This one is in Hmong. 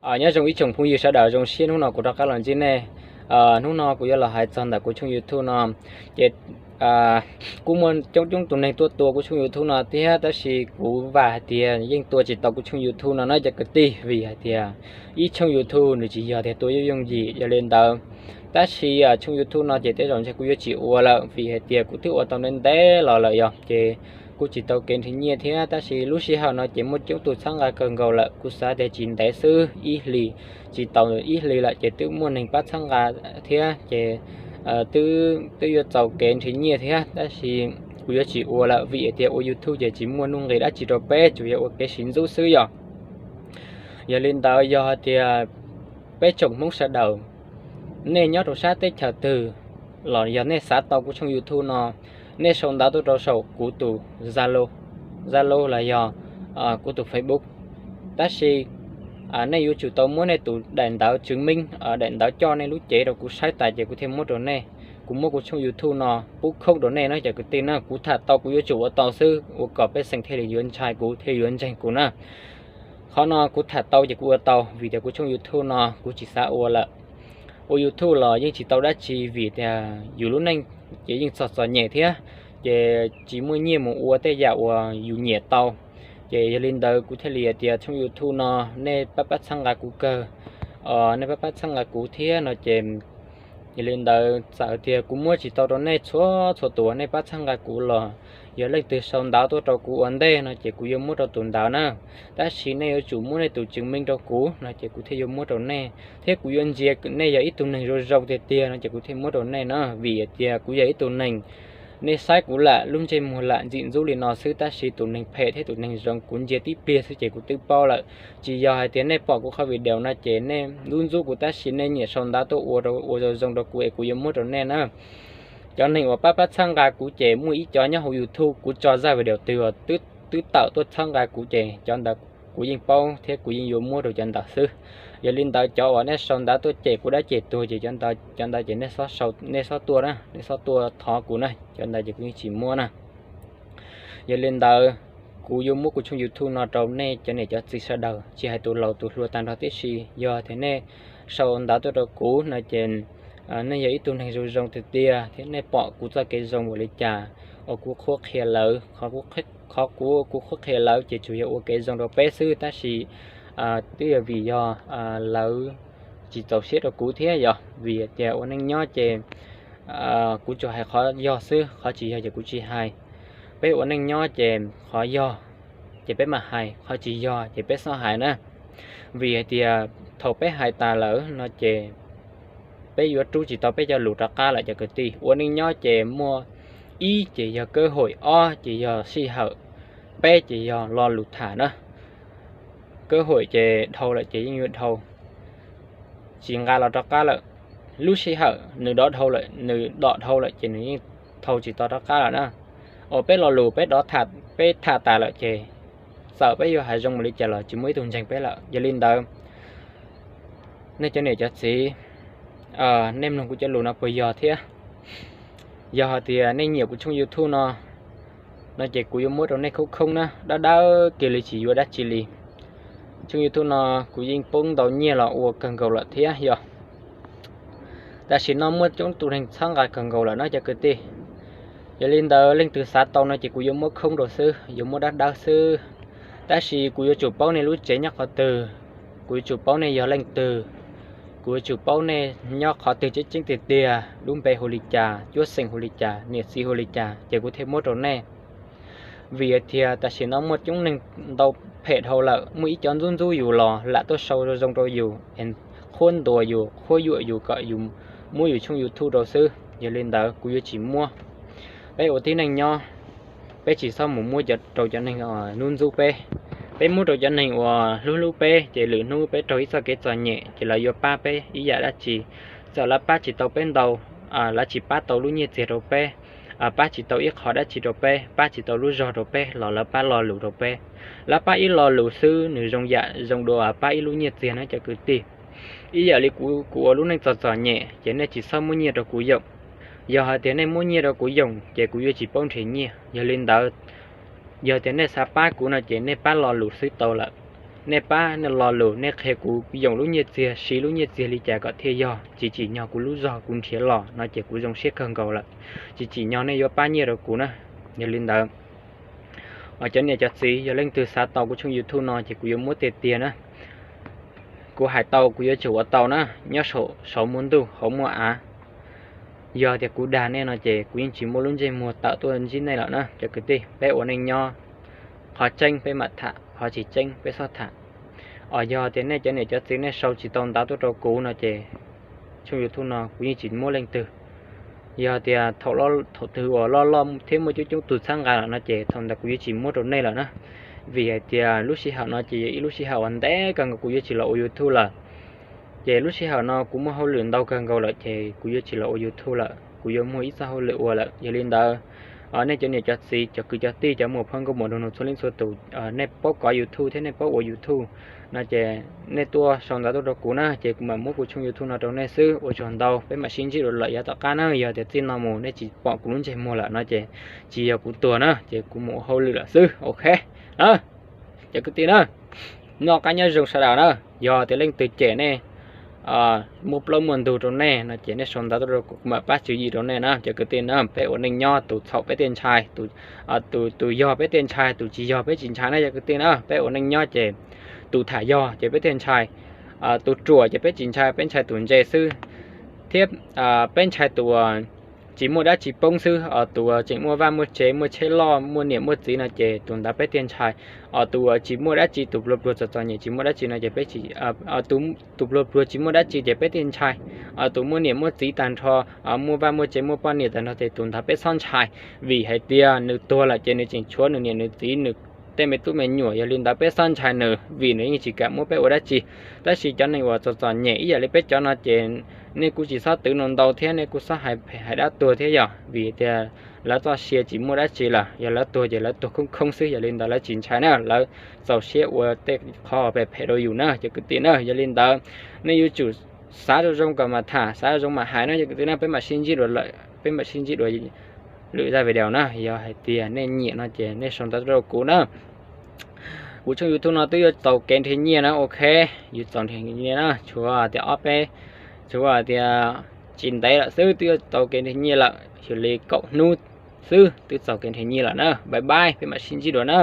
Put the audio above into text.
Nyob zoo ib tsoom phooj ywg sawv daws, zoo siab hnub no kuv rov qab los ntsib nej. Hnub no kuv yuav los hais txog ntawm kuv tshooj YouTube no, ces kuj muaj coob coob tus neeg tuaj tua kuv tshooj YouTube no thiab, tab sis kuv vam hais tias yeej tua tsis tau kuv tshooj YouTube no na cov kwv tij, vim hais tias ib tshooj YouTube nws tsis yog tias tua yooj yooj yim. Yog li ntawd, tab sis tshooj YouTube no ces tej zaum ntshe kuv yuav tsis ua lawm, vim hais tias kuv twb ua tau ntev ntev los lawm yog ces kuj tsis tau kev nrhiav nyiaj thiab. Tab sis lub sij hawm no ces muaj coob tus txhawb nqa kawg nkaus lawm, kuv xav tias tsis ntev xwb, ib hlis, tsis tau ib hlis lawm ces twb muaj neeg pab txhawb nqa thiab ces twb yuav txaus kev nrhiav nyiaj thiab. Tab sis kuv yuav tsis ua lawm, vim hais tias ua YouTube ces tsis muaj nuj nqis dab tsi rau peb, tsuas yog ua kev siv ntxub xwb yog. Yog li ntawd, yog hais tias peb tsoom Hmoob sawv daws, nej nyob rau sab teb chaws twg los yog nej xav tau kuv tshooj YouTube no, nej sau ntawv tuaj rau saum kuv tus Zalo, Zalo los yog kuv tus Facebook. Tab sis nej yuav tsum tau muab nej tus daim ntawv tswv meej, daim ntawv coj nej lub cev rau kuv saib tas ces kuv thiaj muab rau nej. Kuv muab kuv tshooj YouTube no pub khoob rau nej no cov kwv tij na, kuv tham tau kuv yuav tsum ua tau xwb, ua kom pej xeem thiaj li yuav ntshai kuv, thiaj yuav ntseeg kuv na. Qhov no kuv tham tau ces kuv ua tau, vim tias kuv tshooj YouTube no kuv tsis xav ua lawm. Ua YouTube los yeej tsis tau dab tsi, vim tias yus lub neej ces yeej txom txom nyem thiab, ces tsis muaj nyiaj mus ua tej yam uas yus nyiam tau. Ces yog li ntawd kuv thiaj li hais tias tshooj YouTube no nej pab pab txhawb nqa kuv kawg, nej pab pab txhawb nqa kuv thiab no ces, yog li ntawd txawm tias kuv muab tsis tau rau nej txhua txhua tus uas nej pab txhawb nqa kuv los, yog leej twg sau ntawv tuaj rau kuv ua ntej no ces kuv yuav muab rau tus ntawd na. Tab sis nej yuav tsum muab nej tus tswv meej rau kuv no ces kuv thiaj yuav muab rau nej, thiab kuv yuav ntsia nej yog ib tug neeg zoo zoo tiag tiag no ces kuv thiaj muab rau nej na. Vim tias kuv yog ib tug neeg, nej saib kuv lam lub ntsej muag lam ntxim ntxub li no xwb, tab sis tus neeg phem thiab tus neeg zoo kuv ntsia tib pliag xwb ces kuv twb paub lawm. Tsis yog hais tias nej pom kuv qhov video no ces nej ntxub ntxub kuv, tab sis nej nyiam sau ntawv tuaj ua ua zoo zoo rau kuv es kuv yuav muab rau nej na. Cov neeg uas pab pab txhawb nqa kuv ces muaj ib cov nyob hauv YouTube, kuv tso zaj video twg uas twb tawm tuaj txhawb nqa kuv ces cov ntawd kuv yeej paub thiab kuv yeej yuav muab rau cov ntawd xwb. Yog li ntawd cov uas nej sau ntawv tuaj cem kuv dab cem tuag ces cov ntawd ces nej xob tuaj na, nej xob tuaj thov kuv na, cov ntawd ces kuv yeej tsis muab na. Yog li ntawd, kuv yuav muab kuv tshooj YouTube no rau nej cov niam cov txiv sawv daws, tsis hais tus laus tus hluas tag nrho tib si. Yog tias nej sau ntawv tuaj rau kuv no ces nej yog ib tug neeg zoo zoo tiag tiag thiab nej pom kuv txoj kev zoo ua li cas, uas kuv qhuab qhia lawv, qhov kuv kuv qhuab qhia lawv ces tsuas yog ua kev zoo rau peb xwb, tab sis twb yog vim yog lawv tsis txaus siab rau kuv thiab yog vim tias ua neej nyob ces kuv tsuas hais qhov yog xwb, qhov tsis yog ces kuv tsis hais. Peb ua neej nyob ces qhov yog ces peb mam hais, qhov tsis yog ces peb xob hais na. Vim hais tias thaum peb hais tas lawm no ces peb yuav rub tsis tau peb cov lus rov qab lawm cov kwv tij. Ua neej nyob ces muaj, ib ces yog kawb hawm, ob ces yog sij hawm, peb ces yog lo lus tham na. Kawb hawm ces dhau lawm ces yeej yuav dhau, tsis nqa los rov qab lawm. Lub sij hawm nws dov dhau lawm, nws dov dhau lawm ces nws yeej thau tsis tau rov qab lawm na. Uas peb lo lus peb dov tham, peb tham tas lawm ces txawm peb yuav hais zoo mus li cas los tsis muaj ib tug ntseeg peb lawm. Yog li ntawd, nej cov niam cov txiv, nej mloog kuv cov lus no puas yog thiab? Yog hais tias nej nyiam kuv tshooj YouTube no, no ces kuv yuav muab rau nej khoob khoob na, dawb dawb kiag li tsis yuav dab tsi li. Tshooj YouTube no kuv yeej poob ntau nyiaj los ua kawg nkaus lawm thiab yog, tam sim no muaj coob tus neeg txhawb nqa kawg nkaus lawm no cov kwv tij. Yog li ntawd leej twg xav tau no ces kuv yuav muab khoob rau xwb, yuav muab dawb dawb xwb. Tab sis kuv yuav tsum paub nej lub tsev nyob qhov twg, kuv yuav tsum paub nej yog leej twg, kuv yuav tsum paub nej nyob qhov twg tseeb tseeb tiag tiag, lub npe hu li cas, cuab xeem hu li cas, niam txiv hu li cas ces kuv thiaj muab rau nej. Vim tias tam sim no muaj coob neeg ntau phem dhau lawm, muaj ib cov ntxub ntxub yus los lam tuaj sau zoo zoo rau yus, qhuab ntuas yus, qhuab yuam yus kom yus muab yus tshooj YouTube rau xwb. Yog li ntawd kuv yuav tsis muab. Peb ua tib neeg nyob, peb tsis txhob mus muab rau cov neeg ntxub ntxub peb. Peb muab rau cov neeg uas hlub hlub peb ces lwm hnub peb raug ib txoj kev txom nyem ces lawv yuav pab peb ib yam dab tsi. Txawm lawv pab tsis tau peb ntau, lawv tsis pab tau lub nyiaj txiag rau peb, pab tsis tau ib qho dab tsi rau peb, pab tsis tau lub zog rau peb los lawv pab lo lus rau peb. Lawv pab ib lo lus xwb nws zoo yam zoo dua pab ib lub nyiaj txiag no cov kwv tij. Ib yam li kuv ua lub neej txom txom nyem ces nej tsis txhob muab nyiaj rau kuv yoom. Yog hais tias nej muab nyiaj rau kuv yoom ces kuv yuav tsis paub nrhiav nyiaj. Yog li ntawd, yog tias nej xav pab kuv no ces nej pab lo lus xwb tau lawm. nej pab nej lo lus, nej qhia kuv yoom lub nyiaj txiag, siv lub nyiaj txiag li cas kom thiaj yog, tsis tsim nyog kuv lub zog kuv nrhiav los no ces kuv zoo siab kawg nkaus lawm. Tsis tsim nyog nej yuav pab nyiaj rau kuv na. Yog li ntawd, cov niam cov txiv, yog leej twg xav tau kuv tshooj YouTube no ces kuv yuav muab tiag tiag na. Kuv hais tau kuv yuav tsum ua tau na, nyob saum saum muaj ntuj hauv muaj av. Yog tias kuv dag nej no ces kuv yeej tsis muaj lub ntsej muag tawm tuaj ntsib nej lawm na cov kwv tij. Peb ua neej nyob, qhov tseeb peb mam tham, qhov tsis tseeb peb txhob tham. Os, yog tias nej cov niam cov txiv nej sau tsis tau ntawv tuaj rau kuv no ces tshooj YouTube no kuv yeej tsis muab leej twg. Yog tias thaum twg uas loj loj thiab muaj coob coob tus txhawb nqa lawm no ces thaum ntawd kuv yuav tsis muab rau nej lawm na. Vim hais tias lub sij hawm no ces yog ib lub sij hawm uas ntev kawg nkaus kuv yuav tsis los ua YouTube lawm. Ces lub sij hawm no kuv muaj hauj lwm ntau kawg nkaus lawm ces kuv yuav tsis los ua YouTube lawm, kuv yuav muaj ib txoj hauj lwm ua lawm. Yog li ntawd, nej cov niam cov txiv, cov kwv cov tij, cov muam phauj nkauj muam nraug nus txhua leej txhua tus, nej paub kov YouTube thiab nej paub ua YouTube no ces nej tuaj sau ntawv tuaj rau kuv na ces kuv mam muab kuv tshooj YouTube no rau nej xwb. Ua tsaug ntau, peb mam sib ntsib dua lawm yav tom qab na. Yog tias txij no mus nej tsis pom kuv lub ntsej muag lawm no ces tsis yog kuv tuag na, ces kuv mus ua hauj lwm lawm xwb. Ok na, cov kwv tij na, noj qab nyob zoo sawv daws na. Yog tias leej twg cem nej, muaj plaub muaj ntug rau nej no ces nej sau ntawv tuaj rau kuv, kuv mam pab tswv yim rau nej na cov kwv tij na. Peb ua neej nyob, tus txhaum peb thiaj ntshai, tus yog peb thiaj ntshai, tus tsis yog peb tsis ntshai na cov kwv tij na. Peb ua neej nyob ces tus tham yog ces peb thiaj ntshai, tus ruam ces peb tsis ntshai, peb ntshai tus ntse xwb, thiab peb ntshai tus tsis muaj dab tsi poob xwb. Tus uas tseem muaj vaj muaj tsev, muaj tsheb loj, muaj niam muaj txiv no ces tus ntawd peb thiaj ntshai. Tus uas tsis muaj dab tsi, tus pluag pluag txom txom nyem tsis muaj dab tsi no ces peb tsis, tus pluag pluag tsis muaj dab tsi ces peb thiaj ntshai. Tus muaj niam muaj txiv tag nrho, muaj vaj muaj tsev muaj poj niam tag nrho ces tus ntawd peb txhob ntshai, vim hais tias nws tuag lawm ces nws tseem tshuav nws niam nws txiv, nws tej me tub me nyuam. Yog li ntawd peb txhob ntshai nws, vim nws yeej tsis kam muab peb ua dab tsi. Tab sis cov neeg uas txom txom nyem ib yam li peb cov no ces nej kuj tsis txhob twv nws ntau thiab nej kuj txhob hais phem hais dab tuag thiab yog, vim tias lawv txoj sia tsis muaj dab tsi lawm, yog lawv tuag ces lawv tuag khoob khoob xwb. Yog li ntawd lawv tsis ntshai na, lawv txaus siab ua tej qhov phem phem rau yus na cov kwv tij na. Yog li ntawd nej yuav tsum xav zoo zoo kom mam tham, xav zoo zoo mam hais no cov kwv tij na. Peb mam sib ntsib dua lawm, peb mam sib ntsib dua lwm zaj video na. Yog hais tias nej nyiam no ces nej sau ntawv rau kuv na. Kuv tshooj YouTube no twb yuav txaus kev nrhiav nyiaj na. Ok, yuav txaus nrhiav nyiaj na, tshuav tias ob peb, tshuav tias tsis ntev lawm xwb twb yuav txaus kev nrhiav nyiaj lawm, xyov li kaum hnub xwb twb txaus kev nrhiav nyiaj lawm na. Bye bye, peb mam sib ntsib dua na.